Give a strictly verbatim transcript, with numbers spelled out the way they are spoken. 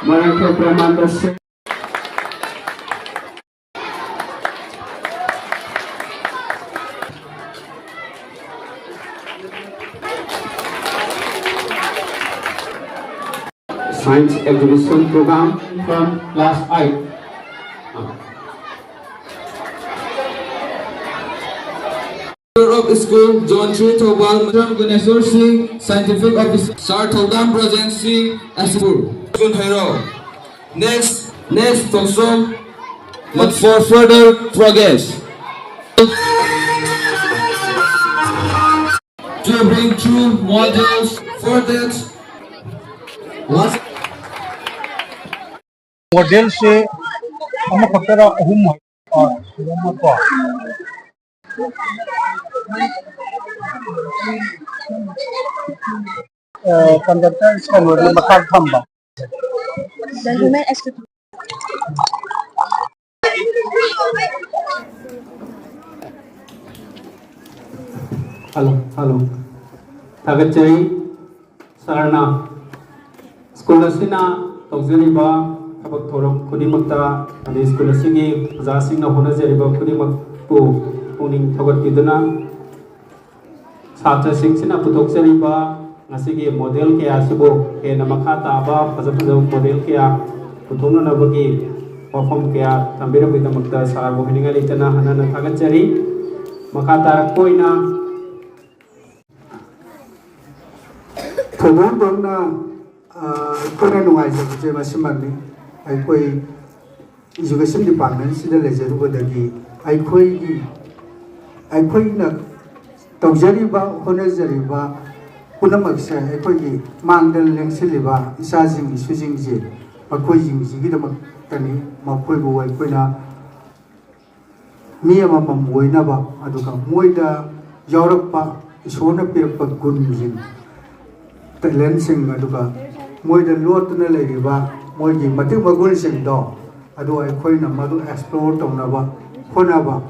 ꯃꯔꯥꯡꯊꯣꯛ ꯄ꯭ꯔꯃꯥꯟꯗ say- Science exhibition program from class eight. Of School, Zone three, Thoubal, Madam Guneswar Singh, Scientific Officer, Sir Thoudam Brajen Singh, Asipur. Kun Hairo. Next, next talk show, but for further progress. To bring through models for that. What? ꯃꯣꯗꯦꯜꯁꯦ ꯑꯃꯈꯛꯇꯔ ꯑꯍꯨꯝ ꯍꯥꯏ-, ꯑꯥ, ꯁꯨꯔꯝꯃꯣꯏꯀꯣ꯫ ꯑꯥ, conductor ꯀꯩꯅꯣꯗꯤ ꯃꯈꯥ ꯊꯝꯕ꯫ The human expertise. Hello, hello. ꯊꯥꯒꯠꯆꯔꯤ꯫ ꯁꯥꯔꯅ school ꯑꯁꯤꯅ ꯇꯧꯖꯔꯤꯕ ꯊꯕꯛ ꯊꯧꯔꯝ ꯈꯨꯗꯤꯡꯃꯛꯇ, ꯑꯗꯩ ꯁ꯭ꯀꯨꯜ ꯑꯁꯤꯒꯤ ꯑꯣꯖꯥꯁꯤꯡꯅ ꯍꯣꯠꯅꯖꯔꯤꯕ ꯈꯨꯗꯤꯡꯃꯛꯄꯨ ꯄꯨꯛꯅꯤꯡ ꯊꯧꯒꯠꯄꯤꯗꯨꯅ, ꯁꯥꯇ꯭ꯔꯁꯤꯡꯁꯤꯅ ꯄꯨꯊꯣꯛꯆꯔꯤꯕ ꯉꯁꯤꯒꯤ ꯃꯣꯗꯦꯜ ꯀꯌꯥ ꯑꯁꯤꯕꯨ ꯍꯦꯟꯅ ꯃꯈꯥ ꯇꯥꯕ ꯐꯖ ꯐꯖꯕ ꯃꯣꯗꯦꯜ ꯀꯌꯥ ꯄꯨꯊꯣꯛꯅꯅꯕꯒꯤ ꯋꯥꯐꯝ ꯀꯌꯥ ꯊꯝꯕꯤꯔꯛꯄꯒꯤꯗꯃꯛꯇ ꯁꯥꯔꯕꯨ ꯍꯥꯏꯅꯤꯡꯉꯥꯏ ꯂꯩꯇꯅ ꯍꯟꯅ ꯍꯟꯅ ꯊꯥꯒꯠꯆꯔꯤ꯫ ꯃꯈꯥ ꯇꯥꯔꯛꯄ ꯑꯣꯏꯅ ꯊꯧꯕꯥꯜꯗꯧꯅ, ꯑ, ꯑꯩꯈꯣꯏꯅ ꯅꯨꯡꯉꯥꯏꯖꯕꯁꯦ ꯃꯁꯤꯃꯛꯅꯤ꯫ ꯑꯩꯈꯣꯏ education department ꯁꯤꯗ ꯂꯩꯖꯔꯨꯕꯗꯒꯤ ꯑꯩꯈꯣꯏꯒꯤ, ꯑꯩꯈꯣꯏꯅ ꯇꯧꯖꯔꯤꯕ, ꯍꯣꯠꯅꯖꯔꯤꯕ ꯄꯨꯝꯅꯃꯛꯁꯦ ꯑꯩꯈꯣꯏꯒꯤ ꯃꯥꯡꯗ ꯂꯦꯡꯁꯤꯜꯂꯤꯕ ꯏꯆꯥꯁꯤꯡ ꯏꯁꯨꯁꯤꯡꯁꯦ ꯃꯈꯣꯏꯁꯤꯡꯁꯤꯒꯤꯗꯃꯛꯇꯅꯤ꯫ ꯃꯈꯣꯏꯕꯨ ꯑꯩꯈꯣꯏꯅ ꯃꯤ ꯑꯃꯃꯝ ꯑꯣꯏꯅꯕ, ꯑꯗꯨꯒ ꯃꯣꯏꯗ ꯌꯥꯎꯔꯛꯄ ꯏꯁꯣꯔꯅ ꯄꯤꯔꯛꯄ ꯒꯨꯟꯁꯤꯡ, talent ꯁꯤꯡ, ꯑꯗꯨꯒ ꯃꯣꯏꯗ ꯂꯣꯠꯇꯨꯅ ꯂꯩꯔꯤꯕ ꯃꯣꯏꯒꯤ ꯃꯇꯤꯛ ꯃꯒꯨꯟꯁꯤꯡꯗꯣ, ꯑꯗꯨ ꯑꯩꯈꯣꯏꯅ ꯃꯗꯨ explore ꯇꯧꯅꯕ ꯍꯣꯠꯅꯕ,